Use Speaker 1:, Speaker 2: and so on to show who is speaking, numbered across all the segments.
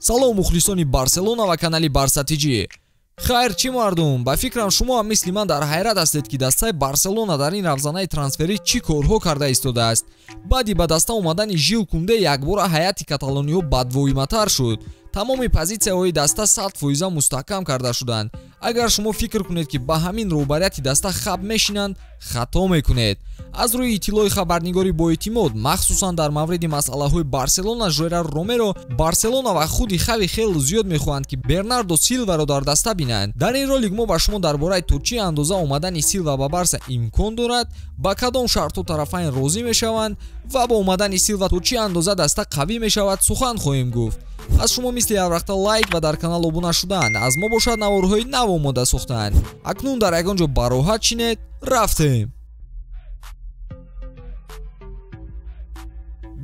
Speaker 1: Салом мухлисони Барселона ва канали Барса ТЖ. Хайр чӣ мардум, ба фикрам шумо ҳам мисли ман дар ҳайрат ҳастед, ки дастаи Барселона дар ин равзанаи трансферӣ чӣ корҳо карда истодааст. Баъди ба даста омадани Жил Кунде якбора ҳайати каталониҳо бадвоиматар шуд. Тамоми позитсияҳои даста 100% мустаҳкам карда шуданд. Агар шумо фикр кунед, ки ба ҳамин роҳбарияти даста хаб мешинанд, хато мекунед. Аз рӯи иттилои хабарнигори боэътимод, махсусан дар мавриди масъалаҳои Барселона Жерар Ромеро, Барселона ва худи Хави хеле зиёд мехоҳанд, ки Бернардо Силваро дар даста бинанд. Дар ин ролик мо ба шумо дар бораи то чӣ андоза омадани Силва ба Барса имкон дорад, ба кадом шартҳо тарафайн розӣ мешаванд ва бо омадани Силва то чӣ андоза даста қавӣ мешавад сухан хоҳем гуфт. Аз шумо мисли ҳар вақта лайк ва дар канал обуна шудан, аз мо бошад наворҳои нав омода сохтан. Акнун дар ягон ҷо бароҳат шинед, рафтем.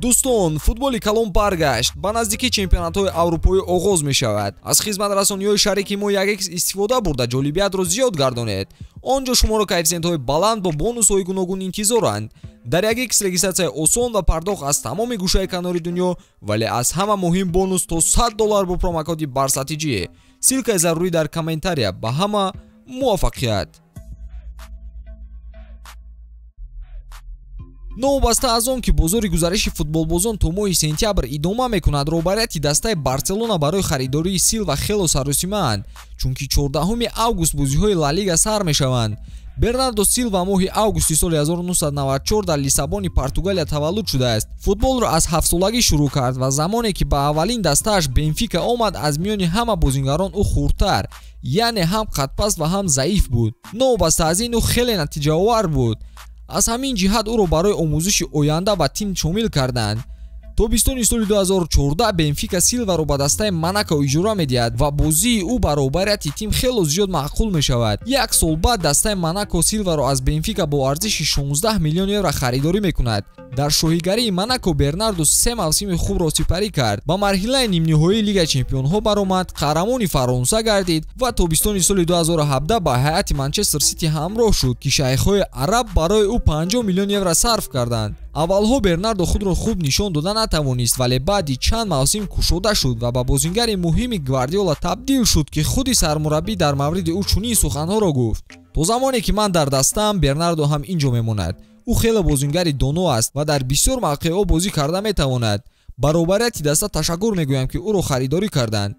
Speaker 1: Дӯстон, футболи калон баргашт. Ба наздикӣ чемпионатҳои аврупоӣ оғоз мешавад. Аз хизматрасониҳои шарики мо 1x истифода бурда ҷолибиятро зиёд гардонед. Он ҷо шуморо коэффисиентҳои баланд бо бонусҳои гуногун интизоранд. Дар 1x регистратсияи осон ва пардохт аз тамоми гӯшаи канори дунё, вале аз ҳама муҳим бонус то $100 бо промокоди Барса ТЖ. Ссилкаи зарурӣ дар комментария. Ба ҳама муваффақият! Новобаста аз он ки бозори гузариши футболбозон то моҳи сентябр идома мекунад, роҳбарияти дастаи Барселона барои харидории Силва хело саросимаанд, чунки 14 август бозиҳои Ла Лига сар мешаванд. Бернардо Силва моҳи августи соли 1994 дар Лиссабони Португалия таваллуд шудааст. Футболро аз ҳафтсолагӣ шурӯъ кард ва замоне ки ба аввалин дастааш Бенфика омад, аз миёни ҳама бозингарон ӯ хурдтар, яъне ҳам қадпаст ва ҳам заиф буд. Новобаста аз ин ӯ хеле натиҷаовар буд. Аз ҳамин ҷиҳат ӯро барои омӯзиши оянда ба тим шомил карданд. Тобистони соли 2014 Бенфика Силваро ба дастаи Монако иҷора медиҳад ва бозии ӯ ба роҳбарияти тим хело зиёд маъқул мешавад. Як сол баъд дастаи Монако Силваро аз Бенфика бо арзиши 16 миллион евро харидорӣ мекунад. Дар шоҳигарии Монако Бернардо се мавсими хубро сипарӣ кард, ба марҳилаи нимниҳоии Лигаи чемпионҳо баромад, қаҳрамони Фаронса гардид ва тобистони соли 2017 ба ҳайати Манчестер Сити ҳамроҳ шуд, ки шайхҳои араб барои ӯ 50 миллион евро сарф карданд. Аввалҳо Бернардо худро хуб нишон дода натавонист, вале баъди чанд мавсим кушода шуд ва ба бозингари муҳими Гвардиола табдил шуд, ки худи сармураббӣ дар мавриди ӯ чунин суханҳоро гуфт: то замоне ки ман дар дастаам, Бернардо ҳам ин ҷо мемонад. Ӯ хеле бозингари доно аст ва дар бисёр мавқеъҳо бозӣ карда метавонад. Ба роҳбарияти даста ташаккур мегӯям, ки ӯро харидорӣ карданд.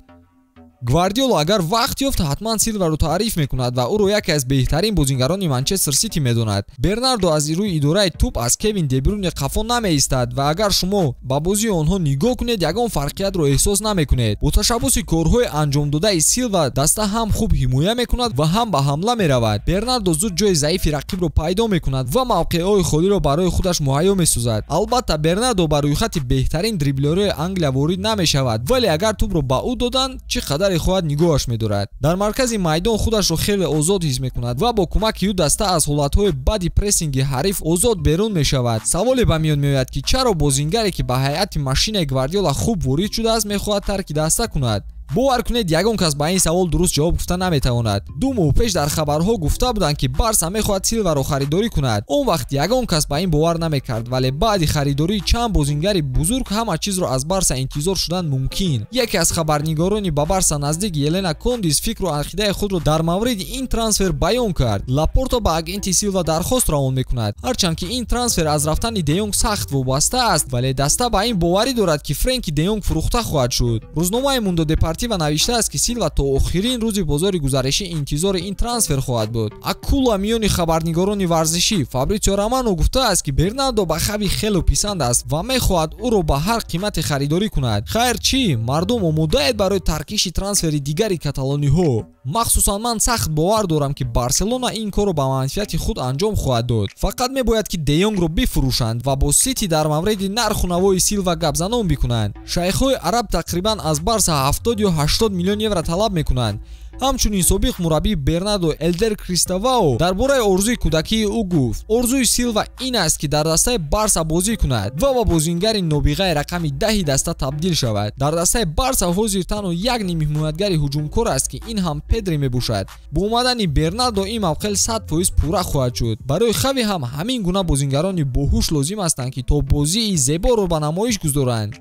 Speaker 1: Гвардиола агар вақт ёфт, ҳатман Силваро таъриф мекунад ва ӯро яке аз беҳтарин бозингарони Манчестер Сити медонад. Бернардо аз рӯи идораи тӯп аз Кевин Дебрюне қафо намеистад ва агар шумо ба бозии онҳо нигоҳ кунед, ягон фарқиятро эҳсос намекунед. Бо ташаббуси корҳои анҷомдодаи Силва даста ҳам хуб ҳимоя мекунад ва ҳам ба ҳамла меравад. Бернардо зуд ҷои заифи рақибро пайдо мекунад ва мавқеъҳои холиро барои худаш муҳайё месозад. Албатта, Бернардо ба рӯйхати беҳтарин дриблерҳои Англия ворид намешавад, вале агар тӯпро ба ӯ доданд, чӣ қадар хоҳад нигоҳаш медорад. Дар маркази майдон худашро хеле озод ҳис мекунад ва бо кӯмаки ӯ даста аз ҳолатҳои бади прессинги ҳариф озод берун мешавад. Саволе ба миён меояд, ки чаро бозингаре, ки ба ҳайати машинаи Гвардиола хуб ворид шудааст, мехоҳад тарки даста кунад. Бовар кунед, ягон кас ба ин савол дуруст ҷавоб гуфта наметавонад. 2 моҳ пеш дар хабарҳо гуфта буданд, ки Барса мехоҳад Силваро харидорӣ кунад. Он вақт ягон кас ба ин бовар намекард, вале баъди харидории чанд бозингари бузург ҳама чизро аз Барса интизор шудан мумкин. Яке аз хабарнигорони ба Барса наздик Елена Кондис фикру ақидаи худро дар мавриди ин трансфер баён кард. Лапорто ба агенти Силва дархост равон мекунад. Ҳарчанд ки ин трансфер аз рафтани Де Йонг сахт вобаста аст, вале даста ба ин боварӣ дорад, ки Френки Де Йонг фурӯхта хоҳад шуд. Рӯзномаи Мундо Депортиво навиштааст, ки Силва то охирин рӯзи бозори гузаришӣ интизори ин трансфер хоҳад буд. Акула миёни хабарнигорони варзишӣ Фабритсио Романо гуфтааст, ки Бернардо ба Хави хело писанд аст ва мехоҳад ӯро ба ҳар қимате харидорӣ кунад. Хайр чӣ, мардум омодаед барои таркиши трансфери дигари каталониҳо. Махсусан ман сахт бовар дорам, ки Барселона ин корро ба манфиати худ анҷом хоҳад дод. Фақат мебояд, ки Де Йонгро бифурӯшанд ва бо Сити дар мавриди нарху навои Силва гапзанон бикунанд. Шайхҳои араб тақрибан аз Барса 70 ё 80 миллион евро талаб мекунанд. Ҳамчунин собиқ мураббии Бернардо Элдер Криставао дар бораи орзуи кӯдакии ӯ гуфт: орзуи Силва ин аст, ки дар дастаи Барса бозӣ кунад ва ба бозингари нобиғаи рақами 10 даста табдил шавад. Дар дастаи Барса ҳозир танҳо як ним ҳимоятгари ҳуҷумкор аст, ки ин ҳам Педри мебошад. Бо омадани Бернардо ин мавқеъ 100% пурра хоҳад шуд. Барои Хави ҳам ҳамин гуна бозингарони боҳуш лозим ҳастанд, ки то бозии зеборо ба намоиш гузоранд.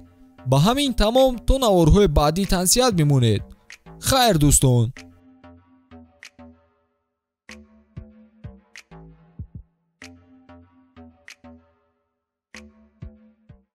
Speaker 1: Ба ҳамин тамом, то наворҳои баъдӣ тансиҳат бимонед. Хайр, дӯстон.